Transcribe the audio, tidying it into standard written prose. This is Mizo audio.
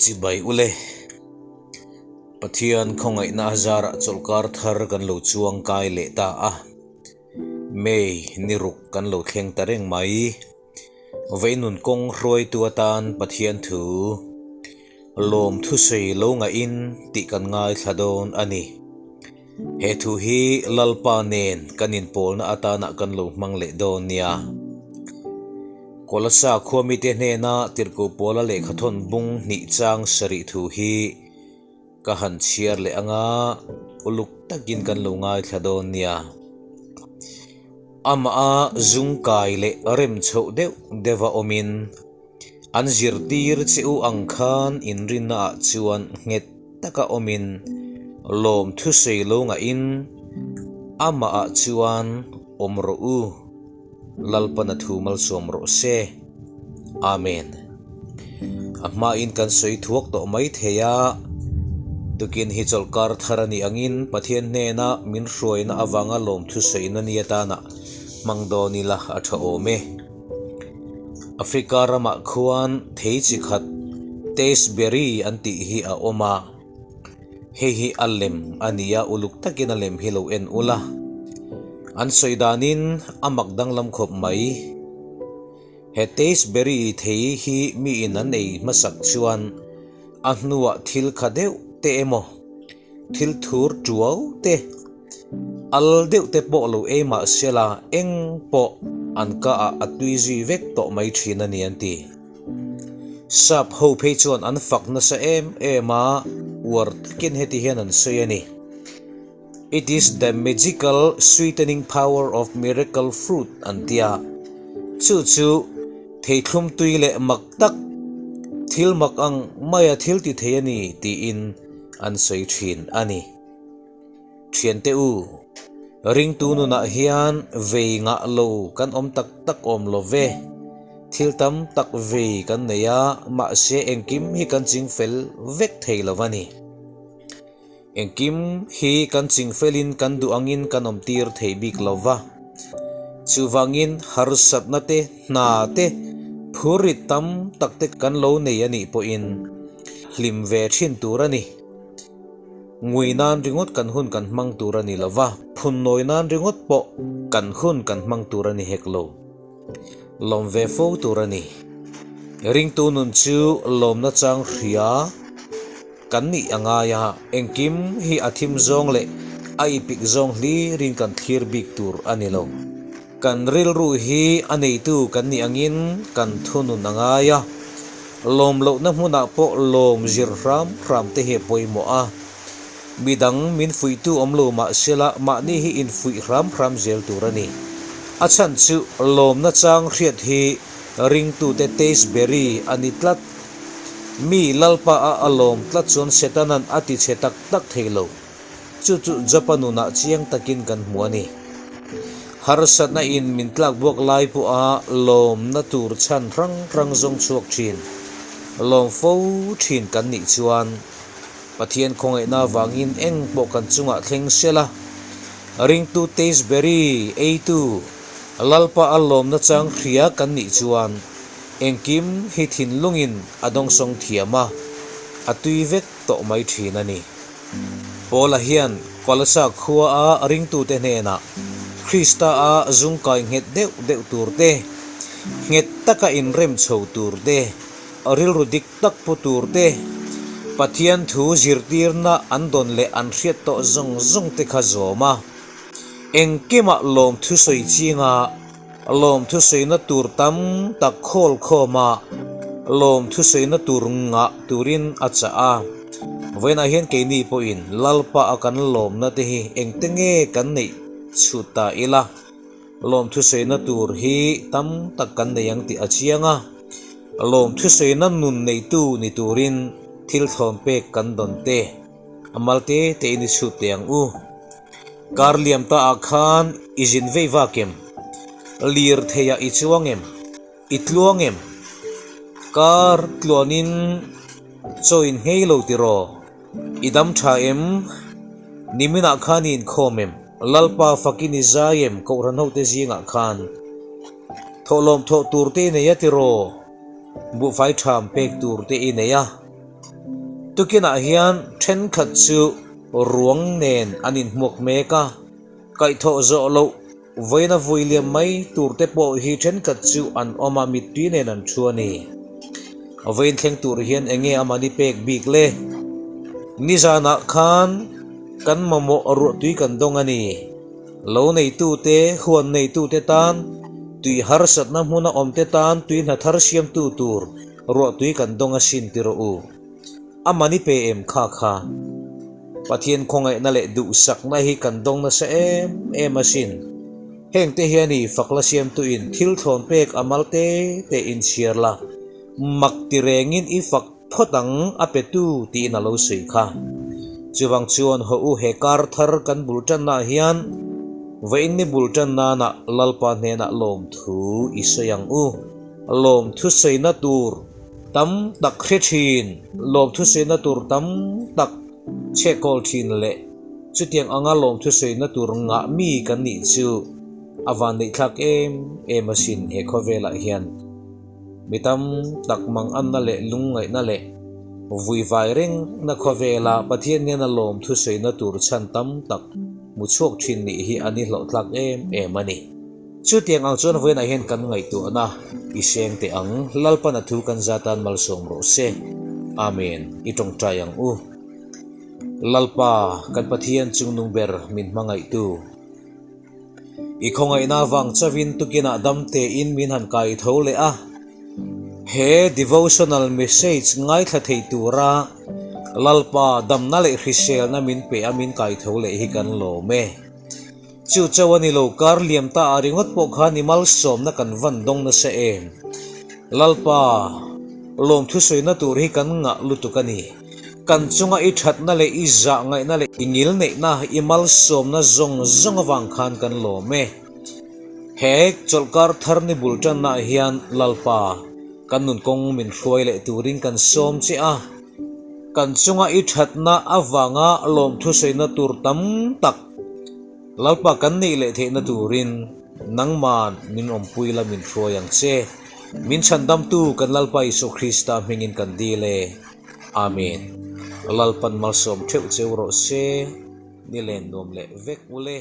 Chibai ule. Pathian khawngaihna a zarah chawlhkar thar kan lo chuang kai leh ta a. May ni ruk kan lo thleng ta reng mai. Veinun kawng hruaitu atan Pathian thu lawm thusawi lo ngaihin tih kan ngaithla dawn a ni. He thu hi Lalpa nen kan inpawlna atana kan lo hmang leh dawn nia. Kolasa khua mite hnena Tirhkoh Pawla lehkhathawn bung hnih chang sarih thu hi ka han chhiar leh anga uluk takin kan lo ngaithla dawn nia. Amah a zungkai leh rem chhoh deuh deuha awmin an zirtir che u ang khan inrinnaah chuan nghet taka awmin lawm thusawi lo ngahin amahah chuan awm rawh u. Lalpana thu malsawm rawh se. Amen. A hmain kan sawi thuak tawh mai thei a, tukin hi chawlhkar thar a nih angin Pathian hnena min hruaina avanga lawmthu sawina ni atana hmang dawn ila a tha awm e. Africa ramah khuan thei chi khat Tasteberry an tih hi a awm a. Hei hi a lem a ni a, uluk takin a lem hi lo en ula. An sawi danin a mak danglam khawp mai. He Tasteberry thei hi miin an ei hmasak chuan a hnuah thil kha deuh te emaw, thil thur tuau te, al deuh te pawh lo ei mah sela eng pawh an ka ah a tui zui vek tawh mai thin a ni an ti. Sap ho phei chuan an fak nasa em em a, uar takin heti hian an sawi a ni, It is the magical sweetening power of miracle fruit an ti a, chu chu theithlum tui leh mak tak, thil mak ang maia thil ti thei a ni tiin an sawi thin a ni. Thiante u, ringtu nunah hian vei ngah lo kan awm tak tak awm lo ve. Thil tam tak vei kan nei a, mahse engkim hi kan ching fel vek thei lo a ni. Engkim hi kan ching felin kan duh angin kan awm tir thei bik lo va. Chuvangin harsatna te, hna te, phurrit tam tak te kan lo nei a nih pawhin hlim ve thin tur a ni. Ngui nan ringawt kan hun kan hmang tur a ni lo va, phun nawi nan ringawt pawh kan hun kan hmang tur a ni hek lo. Lawm ve fo tur a ni. Ringtu nun chu lawmna chang hria kan nih a ngai a, engkim hi a thim zawng leh a ipik zawng hlirin kan thlir bik tur a ni lo. Kan rilru hi a neitu kan nih angin kan thunun a ngai a, lawm lohna hmunah pawh lawm zir hram hram te hi a pawimawh a. Midang min fuihtu awm lo mah sela mahni hi infuih hram hram zel tur a ni. A chhan chu lawmna chang hriat hi ringtute tasteberry a ni tlat. Mi Lalpa a a lawm tlat chuan Setanan a ti chhe tak tak thei lo. Chu chu Jopa nunah chiang takin kan hmu a ni. Harsatna in min tlak buak lai pawha lawmna tur chhan hrang hrang zawng chhuak thin, lawm fo thin kan nih chuan Pathian khawngaihna avangin eng pawh kan chungah thleng sel a, ringtu Tasteberry eitu Lalpa a lawmna chang hria kan nih chuan engkim hi thinlungin a dawngsawng thiam a, a tui vek tawh mai thin a ni. Paula hian Kolasa khua a ringtute hnenah Krista a zungkai nghet deuh deuh tur te, nghet taka inrem chho tur te, rilru dik tak pu tur te, Pathian thu zirtirna an dawn leh an hriat tawh zawng zawng te kha zawm a. Engkimah lawmthu sawi chinga lawmthu sawina tur tam tak khawl khawma lawmthu sawina tur ngah turin a chah a. Vawiinah hian keini pawhin Lalpa a kan lawmna te hi engte nge kan neih chhut ta ila, lawmthu sawina tur hi tam tak kan nei ang tih a chiang a. Lawmthu sawina nun neitu ni turin thil thlawn pek kan dawn te. A mal te te in i chhut teh ang u. Kar liam ta ah khan i zin vei vak em? Lir thei ah i chuang em? I tluang em? Kar tluan in chaw in nghei lo tiraw? I dam tha em? Nimin ah khan i inkhawm em? Lalpa fakin i zai em Kohhran ho te zing ah khan? Thawhlawm thawh tur te i nei a tiraw? Buhfai tham pek tur te i nei a? Tukinah hian thenkhat chu ruang nen an inhmuak mek a, kaihthawh zawh loh vawiina vui liam mai tur te pawh hi thenkhat chu an awm a, mittui nen an thu a ni. Vawiin thleng tur hian eng nge amahni pek bik le? Nizanah khan kan mamawh ruahtui kan dawng a ni. Lo neitute, huan neitute tan, tui harsatna hmuna awmte tan tui hna thar siamtu tur ruahtui kan dawng asin ti rawh u. A mani pe em kha kha. Pathian khawngaihna leh duhsakna hi kan dawng nasa em em asin. Hengte hian i fakla siamtuin thil thlawn pek a mal te te inchhiar la, mak ti rengin i fak Phawt ang a petu tiin a lo sawi kha. Chuvang chuan haw u he kar thar kan bul tannaah hian vawiin ni bul tan nana Lalpa hnenah lawmthu i sawi ang u. Lawmthu sawina tur tam tak hre thin, lawmthu sawina tur tam tak chhehkawl thin leh chutiang anga lawmthu sawina tur ngah mi kan nih chu a vanneihthlak em em asin he khawvelah hian. Mi tam tak manganna leh lungngaihna leh vuivai rengna khawvela Pathian hian a lawm thusawiina tur chhan tam tak hmu chhuak thin nih hi an i hlawhtlak em em a ni. Chutiang ang chuan vawiinah hian kan ngaihtuahna i seng teh ang, Lalpan a thu kan zatan malsawm rawh se. Amen. I tawngtai ang u. Lalpa, kan Pathian chungnung ber min hmangaihtu. I khawngaihna avang chauhin tukinah dam tein min han kai tho leh a. He devotional message ngaithla thei tura Lalpa damna leh hriselna min pe a min kai tho leh hi kan lawm e. Chu chauh a ni lo, kar liam ta ah ringawt pawh khan i malsawmna kan van dawng nasa em. Lalpa lawmthu sawina tur hi kan ngah lutuk a ni. Kan chunga i thatna leh i zah ngaihna leh i ngilneihna, i malsawmna zawng zawng avang khan kan lawm e. He chawlhkar thar ni bul tannaah hian Lalpa, kan nun kawng min hruai leh turin kan sawm che a. Kan chunga i thatna avanga lawmthu sawina tur tam tak Lalpa kan neih leh theihna turin nangman min awmpui la min hruai ang che. Min chhandamtu kan Lalpa Isua Krista hmingin kan dil e. Amen. Lalpan malsawm theuh cheu rawh se, ni len nuam leh vek ule.